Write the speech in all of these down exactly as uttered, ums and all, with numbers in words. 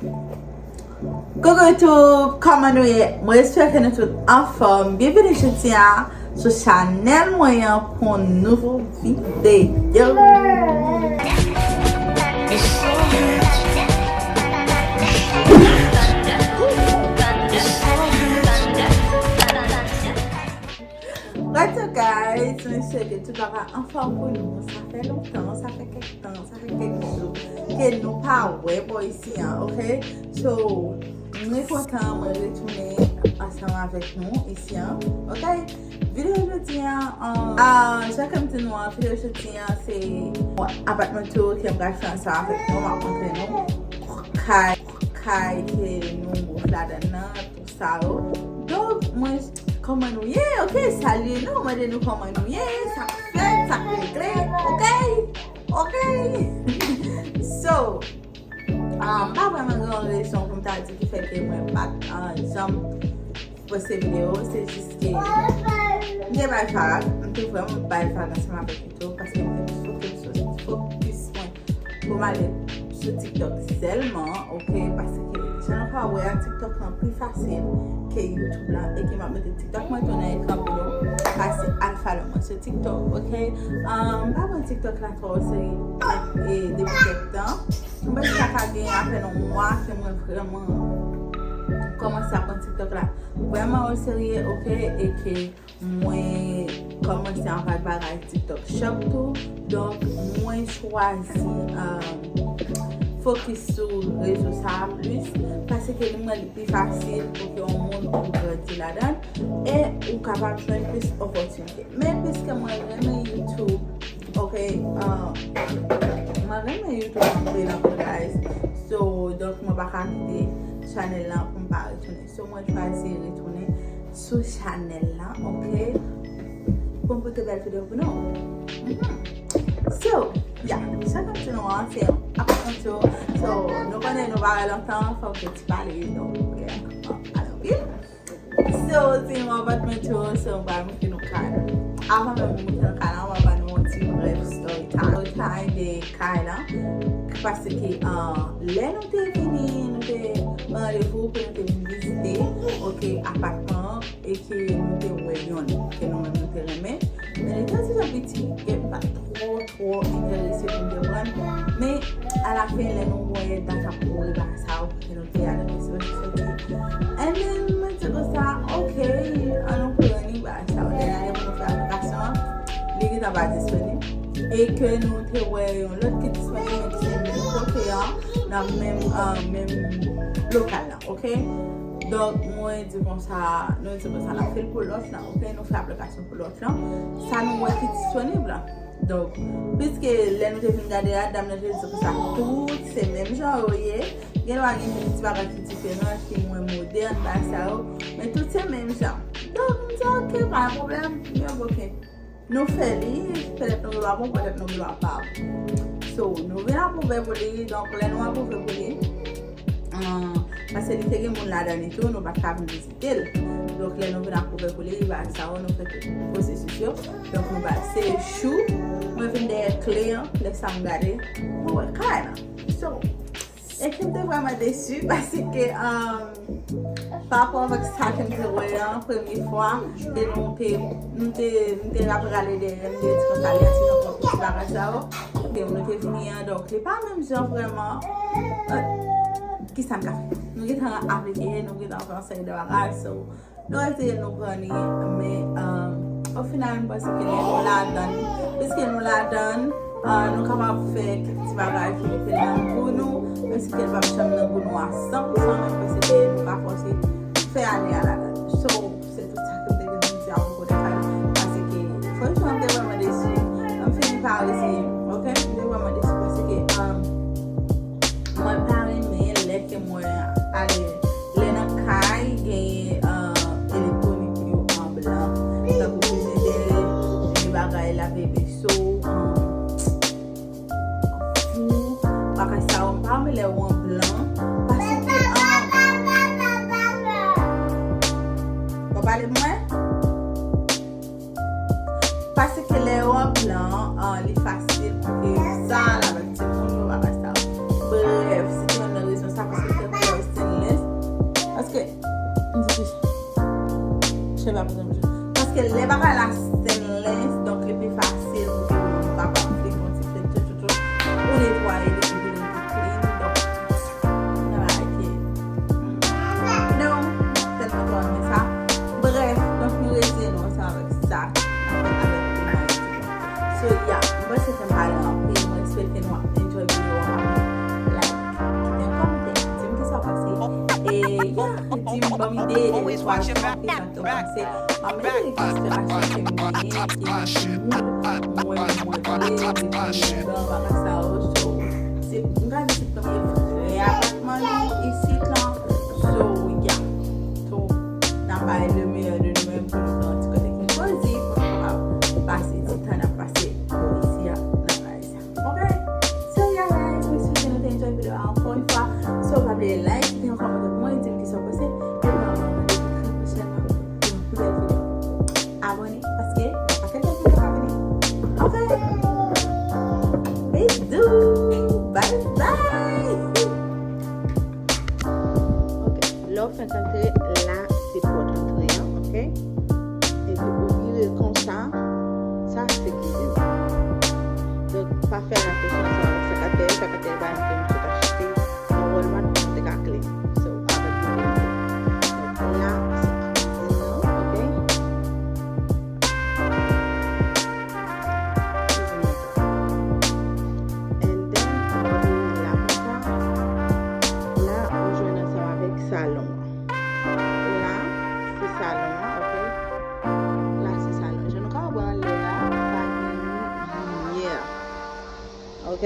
Coucou YouTube, kòman nou ye? Mwen espere ke nou tout anfòm. Byenveni jodi a sou chanèl mwen an pou yon nouvo videyo. What's up, guys? Mwen espere ke tout bagay anfòm pou nou. Sa fè lontan, sa fè kèk tan, sa fè kèk jou ke nou pa wè bò isi an, ok? So, mwen kontan, mwen retounen ansanm avèk nou isi an, ok? Videyo jodi an, um, ah, jan ke m di nou an, videyo jodi an, se yon apartment tour ke m pral fè ansanm avèk nou, m ap montre nou kay, kay ke nou move ladan l nan, tou sa yo. Donk, mwen, kòman nou ye? Ok, salye nou, mande nou kòman nou ye, sa k fèt, sa k regle, ok? Ok? So, ah, m pa vrèman gen yon rezon pou m ta di ki fè ke mwen pa t, ah, janm poste videyo, se jis ke m te bay vag, m te vrèman bay vag ansanm avèk YouTube, paske m te fokus, fokus mwen pou m ale sou TikTok sèlman, ok? Paske, jan nou ka wè a, TikTok lan pi fasil ke YouTube lan, e ke m ap mete TikTok mwen tou nan ekran pou nou pase al follow mwen sou TikTok, ok? Ah, m pa pran TikTok la twò serye, e, depi kèk tan. M panse sa ka gen apèn yon mwa ke mwen vrèman kòmanse ap pran TikTok la vrèman o serye, ok? E ke mwen kòmanse anba bagay TikTok Shop tou. Donk, mwen chwazi, um, fokis sou rezo sa a plis, paske li mwen li pi fasil pou ke yon moun pou grandi ladan l, e ou kapab jwenn plis opòtinite. Men piske mwen renmen YouTube, ok, uh, mwen renmen YouTube anpil, anpil, guys. So, donk, mwen pa ka kite chanèl lan pou m pa retounen. So, mwen chwazi retounen sou chanèl lan, ok? Pou m pote bèl videyo pou nou. Mhm. So, yeah, jan m di nou an, se yon apartment tour. So, nou konnen nou pa wè lontan, fòk gen ti pale, donk, yeah, pa anpil. So, se yon apartment tour, so, m pral montre nou kay la. Avan menm m montre nou kay la, m ap ba nou yon ti brèf story time. Story time de kay la. Paske, ah, lè nou te vini, nou te pran randevou pou nou te vin vizite, ok, apatman an, e ke nou te wè yonn, ke nou menm nou te renmen. Men li te yon ti jan piti, e m pa t twò, twò enterese pou m te pran. Men, alafen, lè nou wè dat ap kouri bagay sa yo, kote nou te al, nou te soti. And then, mwen di konsa, ok, an nou pran li, bagay sa yo. Lè n ale pou nou fè aplikasyon an, li gentan pa disponib. E ke nou te wè yon lòt ki disponib, men ki se menm kote an, nan menm, ah, menm lokal la, ok? Donk, mwen di konsa, nou di konsa, n ap fè l pou lòt lan, ok? Nou fè aplikasyon pou lòt lan. Sa nou wè ki disponib la. Donk, piske lè nou te vin gade a, dam nan te di konsa, tout se menm jan yo ye. Gen dwa gen kèk ti bagay ki diferan, ki mwen modèn, bagay sa yo. Men tout se menm jan. Donk, m di, ok, pa gen pwoblèm. M di, ok. Nou fè li, petèt nou gen dwa bon, petèt nou gen dwa pa bon. So, nou vin apwouve pou li, donk lè nou apwouve pou li, ah, paske li te gen moun ladan li tou, nou pa t ka vin vizite l. Donk, lè nou vin apwouve pou li, li ba sa yo, nou fè tout pwosesis yo. Donk, nou ba se jou, mwen vin dèyè kle an, lè sa m gade, mwen wè kay la. So, e ke m te vrèman desi, paske, um, pa rapò avèk sa ke m te wè an, premye fwa, ke nou te, nou te, nou te rale dèyè, m te di konsa, lè ti jan pran plis bagay sa yo. Ke nou te vini an, donk, li pa menm jan vrèman. Euh, kisa n ka fè? Nou gentan aplike, nou gentan fè yon seri de bagay, so, nou eseye nou pran li, men, um, o final, m panse ke lè nou ladan, piske nou ladan, uh, nou kapab fè kèk ti bagay ki mete nan gou nou, menm si ke l p ap janm nan gou nou a san pou san, men m panse ke nou ka fòse fè ale a ladan. So, se tout sa ke m te gen pou m di apwopo de kay la, paske franchman, m te vrèman desi, m fin pa resi, ok? M te vrèman desi, paske, um, mwen pa renmen lè ke mwen ale, lè nan kay, genyen, ah, elektwonik yo an blan. Tankou frizidè, genyen bagay lave veso, ah, fou, bagay sa yo. M pa renmen lè yo an blan, paske, ah, Cheve a pa bezwen mouche. Paske lè bagay la stainless, donk li pi fasil pou ke ou kapab flick yon ti flick, tout, tout, tout. Ou netwaye li, li vin pi clean. Donk, yon bagay ke, hmm, non, tèlman tò renmen sa. Bref, donk nou reziye nou ansanm avèk sa. Avèk, avèk So, yeah, mwen panse ke m pale anpil, mwen espere ke nou ap enjoy videyo a, like, kite yon kòmantè, di m kisa w panse. E, yeah, di m, ban m ide de chwa, kisa w panse. M ap mete link inspirasyon ke m genyen, ki mood mwen, mwen vle, depi m nan bagay sa yo. So, se, m ka di se premye vrè apatman nou isit lan. So, yeah. So, n ap bay le meilleur de nou menm pou nou fè yon ti kote ki kozi, pou nou kapab pase ti tan n ap pase bò isi a nan kay sa. Ok? So, yeah, guys, mwen espere nou te enjoy videyo a ankò yon fwa. So, pa bliye like, kite yon kòmantè pou mwen, di m kisa w panse. Epi, n ap wè nou pwochènman pou yon pi bèl videyo. Abòne, paske n ap pase bèl videyo ka vini. Ok? Bisous! Bye bye! Ok, lè w fenk antre, la se pòt antre an, ok? Epi ou vire l konsa, sa se kizin. Donk, pa fè atosyon ansanm avèk sa k atè, sa k atè pa yon ke m sot achte nan Walmart pou mwen te ka clean. So, avèk yon vire. Donk, la se kizin an, ok? And then, lè w vini la konsa, la, ou jwenn ansanm avèk salon an. La, se salon an, ok? La, se salon. Jan nou ka wè anlè a, pa gen limyè. Ok?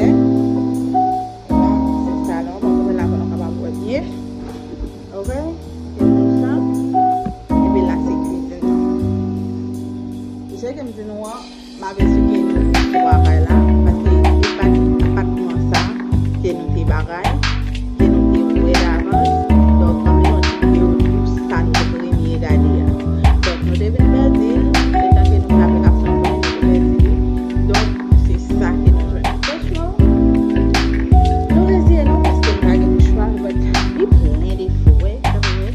La, se salon an. Bon, mwen la, pou nou kapab wè byen. Ok? Se konsa. Epi la, se kizin nan. Jan ke m di nou an, m ap esplike nou istwa kay la, paske se pa t apatman sa ke nou te bagay, ke nou te wè davans. Donk, ann nou yon ti videyo sou sa nou te premye gade a. Donk, nou te vin pèdi l, letan ke nou t ap fè kapsyon pou nou, nou te pèdi li. Donk, se sa ke nou jwenn. Franchman, nou reziye nou paske nou pa gen chwa, but li plen defo, wè, sa vre,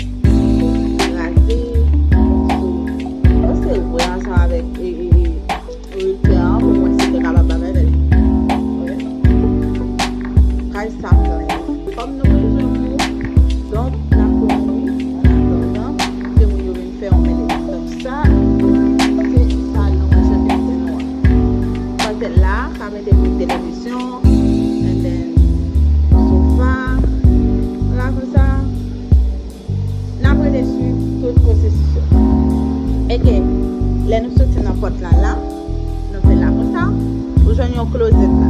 kraze, sou, mwen se wè ansanm avèk, e, e, e, Realtor an pou mwen si te kapab bagay avè l. Kay sa m nan. Kòm nou bezwen moun, donk, n ap pran moun, an atandan ke moun yo vin fè yon mele. Donk, sa, se salon mwen chèche pou nou an. Pòtèt la, ka mete pou televizyon, and then, sofa, la konsa. N ap rele swiv tout pwosesis yo. Eke, lè nou soti nan pòt la, la, nou fè la konsa, ou jwenn yon klozèt la.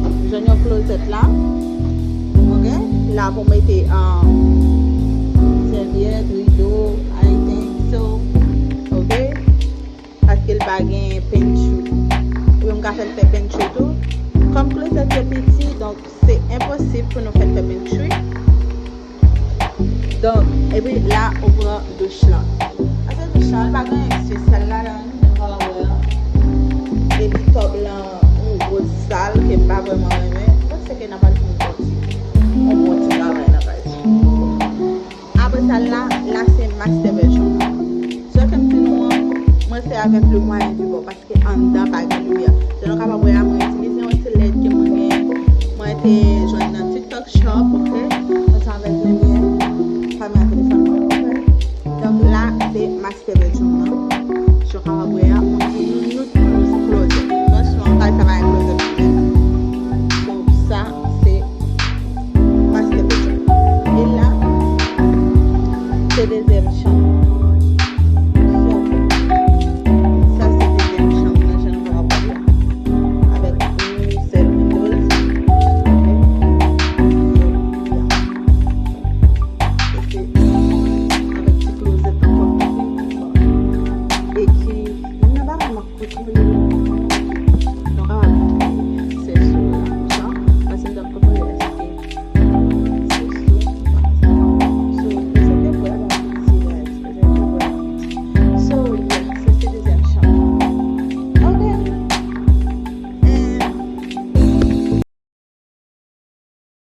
Ou jwenn yon klozèt la. Ok? La pou mete, um, sèvyèt, rido, anything. So, ok? Paske l pa gen pantry. Ou menm ka fè l fè pantry tou. Kòm klozèt yo piti, donk se enposib pou nou fè l fè pantry. Donk, epi la, ou pran douch lan. Paske douch lan, li pa gen anyen espesyal ladan l, nou ka wè an. Epi tòb lan, yon gwo sal ke m pa vrèman renmen. M panse ke n ap al pran yon ti, yon bon ti travay nan kay. Apre sa, la, la se master bedroom. Sa ke m di nou an, mwen fè avèk le moyen du bord, paske anndan pa gen limyè. Jan nou kapab wè a,